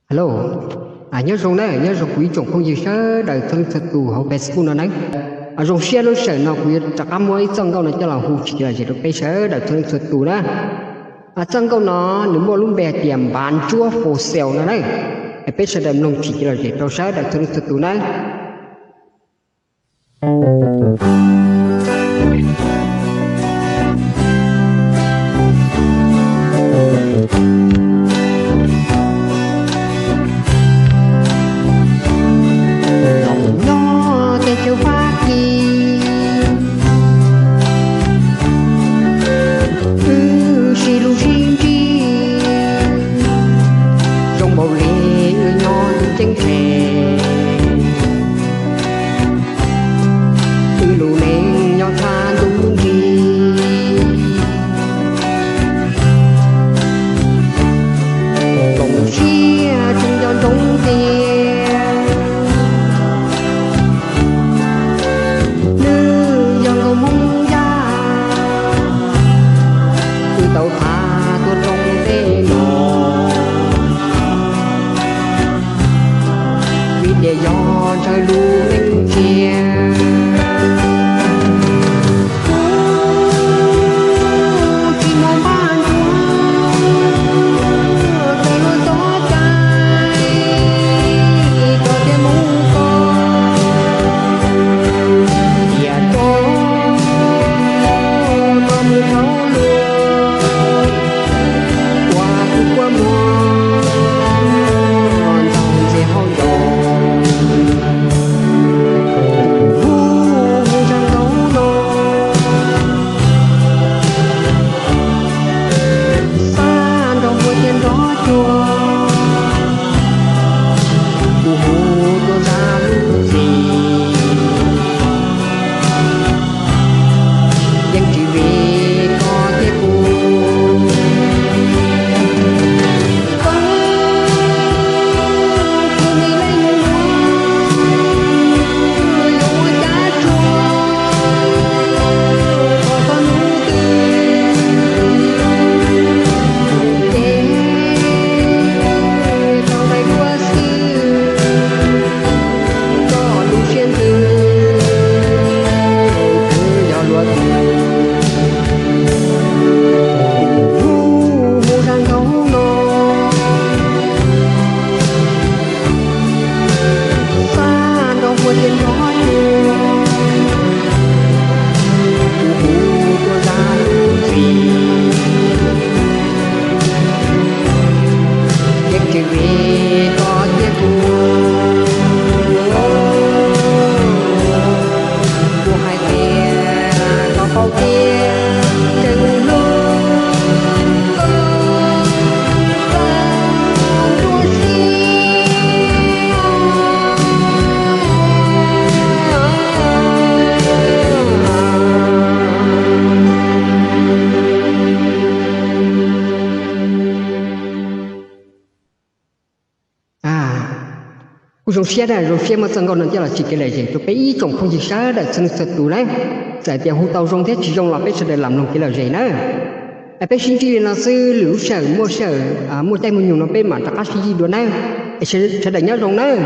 Hello, nyob zoo na, nyob zoo kuv ib tsoom phooj ywg sawv daws txhua leej txhua tus hauv Facebook no nawb. Zoo siab lub sij hawm no kuv yuav rov qab muab ib txoj nkauj no coj los hu tsis kev lom zem rau peb sawv daws txhua leej txhua tus na. Txoj nkauj no nws muaj lub npe hais tias Npav Ntsuab For Sale no na. Peb sawv daws mloog tsis kev lom zem rau sawv daws txhua leej txhua tus na. Nyob teb chaws Fab Kis, wb sib hlub sib ntsib, zoo npaum li wb nyob lub ceeb tshev. Wb lub neej nyob txhab ntuj nrig, koom siab tsis nco ntsoov tias nws yog nkauj Hmoob Yaj, wb tau tham tuaj rau tej no. Vim tias yog ntshaw lub neej tsiab, kuv tsis muaj npaj ntsuag rau lub xyoo cai koj thiaj mus koj, tiam rau koj mus dhau luag, ua kuv kua muag ntaus ntxias hauv ncaus. Hu hu zaj nkauj no, xab nrog huab thiab nrog cua, kuv hu tuaj zaj lub txim, yeej tsis vim koj thiab kuv. Koj, kuv nim leej muab, yuav ua cas tsuag, thov koj hnub twg ces rau daim duab xwb, koj lub siab ntsws twb yog luag twg. Hu hu zaj nkauj no, xab nrog huab thiab nrog cua, kuv hu tuaj zaj lub txim, yeej tsis vim koj thiab kuv. Kuv hais tias koj paub tias tseem hlub koj txawm nruab siab. Kuj zoo siab na, zoo siab muab txoj nkauj no coj los tsis kev lom zem rau peb ib tsoom phooj ywg sawv daws txhua leej txhua tus na. Txawm tias hu tau zoo thiab tsis zoo los peb sawv daws lam mloog kev lom zem na. Es peb sib ntsib li no xwb, lwm lub sij hawm muaj sij hawm muaj caij muaj nyoog no peb mam rov qab sib ntsib dua nawb. Es sawv daws nyob zoo nawb.